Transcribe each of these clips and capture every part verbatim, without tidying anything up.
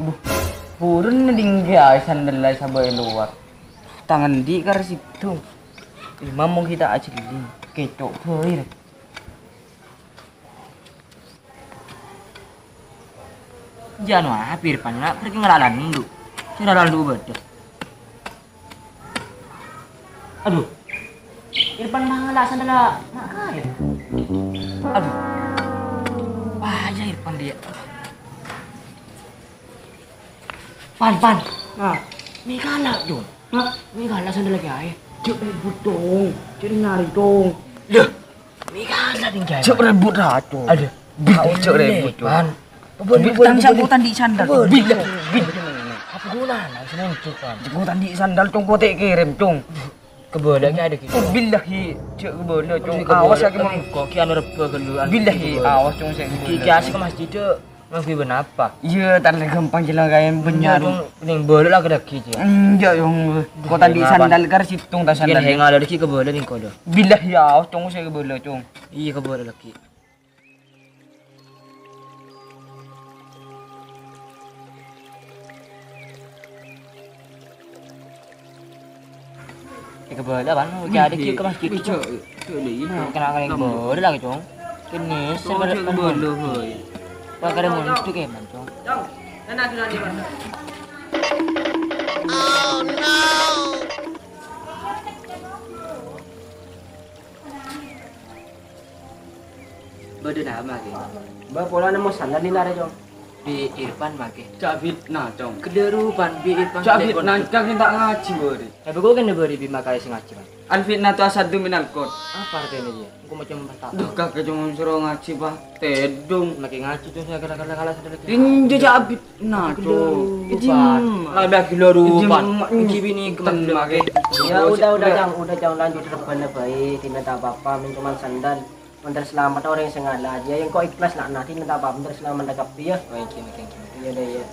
Buh, purun dingghâ sandella sabâ' è lowar. Tang andi' kar sèttong. Imam mon kita ajelli, kèco' bhâi. Jhâ' no, ah, Irpan, na', pergi ngala' landu'. Sè ngala' landu' bâdâ. Adhu. Irpan mangala' sandella ma' kaè. Adhu. Wah, ya Irpan dia. Pan, Pan. Nah. Mè' kala', Cong. Hah? Mè' kala' sandella kaè. Jhâ' rèbut, Cong. Jhâ' narè, Cong. Lho. Mè' kala' ning kaè. Jhâ' rèbut, Cong. Adhu. Bil, jhâ' rèbut, Cong. Pan. Bil, tang sangko' ta' andi' sandal. Bil, bil. Apa gunana sè nèngghu, Pan? Sangko' ta' andi' sandal, Cong, kote' kèrèm, Cong. Kebâlâ ki adâ' gitu. Billahi, jhâ' kebâlâ, Cong. Awas ya, Cong. Kok ki anu rebbhâ ghâllu, anu. Billahi, awas, Cong, sè kebâlâ. Ki, ki asik Mas Didek, ngangguy bânapa? Iyâ, tan gampang jhâ' la kaè bânnya'. Cong, ning bâlâ la kadâggi, Cong. Enjâ', Cong. Kok ta' andi' sandal kar sèttong ta' sandal. Yen ngala' lagi kebâlâ ning kodo. Billahi, awas, Cong, sè kebâlâ, Cong. Iyâ, kebâlâ lagi. Èkabâlâ, Pan. Oke, adâ' kèya ka masjid, Cong. Kena-kena èkabâlâ lagi, Cong. Kene, sing kena kebâlâ, hoi. Wah, kada mundur, Cong. Bâdâ nama, Kè? Bâ, pola nemmo sandal dinna' rè, Cong. Bi' Irpan, Kè. Jhâ' fitnah, Cong. Ghellâ' rowa, Bi' Irpan. Jhâ' fitnah, Cong, ta' ngajhi, bâri. Tapi kok kènè bâri, Bi', makaè sè ngajhi, Pan? Al fitnatu asyaddu minal qatl. Apa artèna, yâ? Engko' macem pas ta'. Duh, kakè, Cong, soro ngajhi, Pak. Tèdung. Makkè ngajhi, Cong, sè kala-kala sandal. Enjâ', jhâ' abit. Nah, Cong. Ijin. Lah, udah gila rupan. Ijin. Iki bini kemen make. Ya, udah, udah, Cong. Udah, Cong. Lanjut rebbhâna bhâi. Dinna' ta' apa-apa. Mèn coma sandal. Mandhâr salamet orèng sè ngala'. Ya, engko' ikhlas, nak, nah. Dinna' ta' apa-apa. Mandhâr salamet kabbhi, ya. Oh, iki, iki, iki. Iya, deh, iya.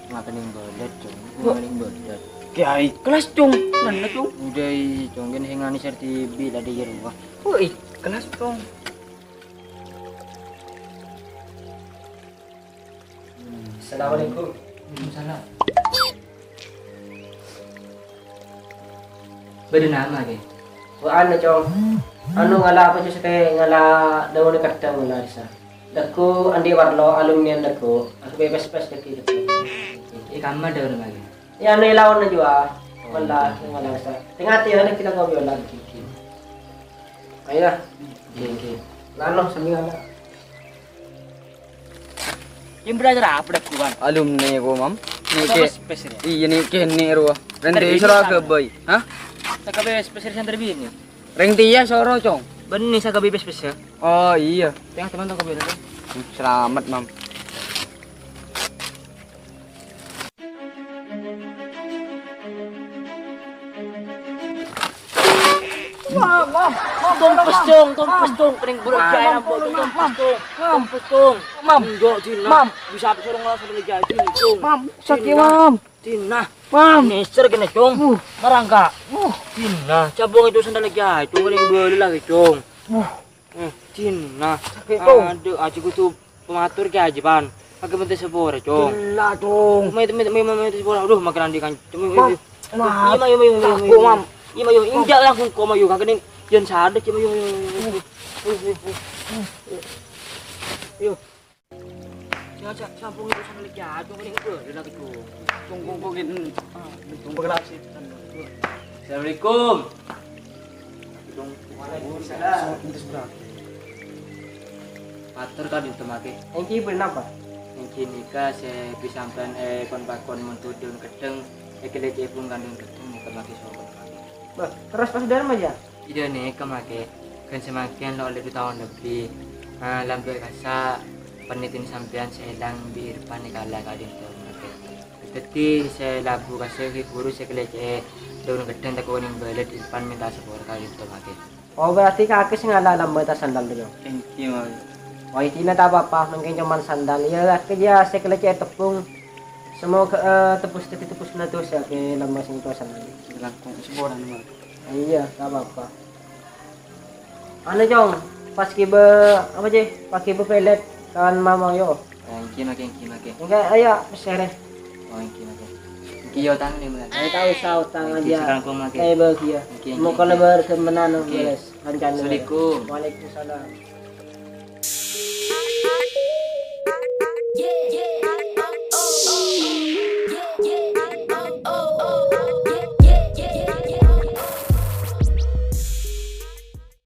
Ngapa ning bolet, Cong? Kok? Ngapa ning bolet? Kiai kelas, Cong. Mana, Cong? Udah, i, Cong, kan sing anu sertibi tadi ya, Wah. Oh, i, kelas, Cong. Assalamualaikum. Waalaikumsalam. Bâdâ nama, Kè? Wah, anu, Cong. Anu, ngala' apa, Cong, sè ngala' dâuna keddhâng, ngala' rèsa. Dâgghu' andi' parlo alumni dâgghu', aku pepes-pes dâgghi' keddhâng. È kamma dâuna, Kè? È anu, è laonna jiyâ. Oh, mella, iya. Ngala' rèsa. Tè-ngatè, ya, dâgghi' la kau biola dâgghi'. Ayo, lah. Oke, oke. Lano, sambi ngala'. Yang belajar apa dâgghu', Bang? Alumni ko, Mam. Apa Nèkè. Pes-pes ya? Iyâ, nèkè, nèkè rowa. Rèng tèya soro aghâbây. Hah? Saka pes-pes ya, santri bini. Rèng tèya soro, Cong. Bânnè saka pes-pes ya. Oh, iyâ. Tengah teman tong kabèla, Cong. Hmm, selamat, Mam. Mam, mam, mam, tompes, Cong, tompes, Cong, kènèng buruk jaya, mam, tompes, Cong, tompes, Cong. Mam. Enjâ', Cina. Mam. Bisa apa suruh ngelas sampai jadi, Cong. Mam, sakit, Cina. Mam. Cina. Mam. Nèser kènè, Cong. Uh. Marangka. Uh. Cina, cabung itu sandal lagi, Cong, kènèng bâli lagi, Cong. Uh. Eh, Cina. Sakit, Cong. Adhu, aji kudu pamator kè aji, Pan. Pakai menteri sepora, Cong. Gila, Cong. Mai, mai, mai, mai, mai, sepora. Aduh, makan andi kan. Mam, maaf. Iya, mai, mai, mai, mai, mai. Aku, Mam. Iya, mai, mai. Injak langsung koma, yo. Kakek ini yang sadar, cuma, yo, yo, yo, yo. Yo, yo, yo. Yo. Ya, sa-, sampung itu sama lagi, Cong. Ini enggak ada lagi, Cong. Cong, Cong, Cong, ini. Ah, Cong, Cong. Assalamualaikum. Waalaikumsalam. Mator ka dinto make. Enggi bârâmpa? Enggi nika sè bi' sampèyan èkon-pakon monto dâun keddheng, èkelece'è bung kandhung keddheng nika make soro. Bâh, terros pas dârma, yâ? Iyâ nika make. Ghân samangkèn lo' lèbât taon lebbi. Ah, lambâ' kassa' pènètèn sampèyan sè èlang bi' Irpan nèka la ka dinto make. Dhâddhi sè labu ka sè ghi' buru sè kalècè'è dâun ghâddhâng tako' nèng bâlât Irpan mènta sapora ka Yunto make. Oh, berarti kakè sè ngala' lambâ' ta' sandal, Cong? Èngghi, Mas. Oh, intinya ta' apa-apa, mangkèn coma sandal. Yâ, kakè jâ sè kalècè'è tebbhung. Semoga, eh, tebus, dhâddhi tebus na dosa kè lambâ' sè ta' sandal. Langkong saporana, Mas. Iyâ, ta' apa-apa. Anu, Cong, pas ghibâ, apa, Ji? Pas ghibâ pelet kan Mamang, yo. Oh, èngghi mangkèn, èngghi mangkèn. Èngghi, ayo, pesere. Oh, èngghi mangkèn. Èngghi, yo, utang nè, Mang. Ayo, ta' osa utang aja. Èngghi, sakalangkong mangkèn. Kayak bahagia. Èngghi, èngghi, èngghi. Mau kalau berkemenan, Èngghi. Beres. Kancane. Assalamualaikum. Waalaikumsalam.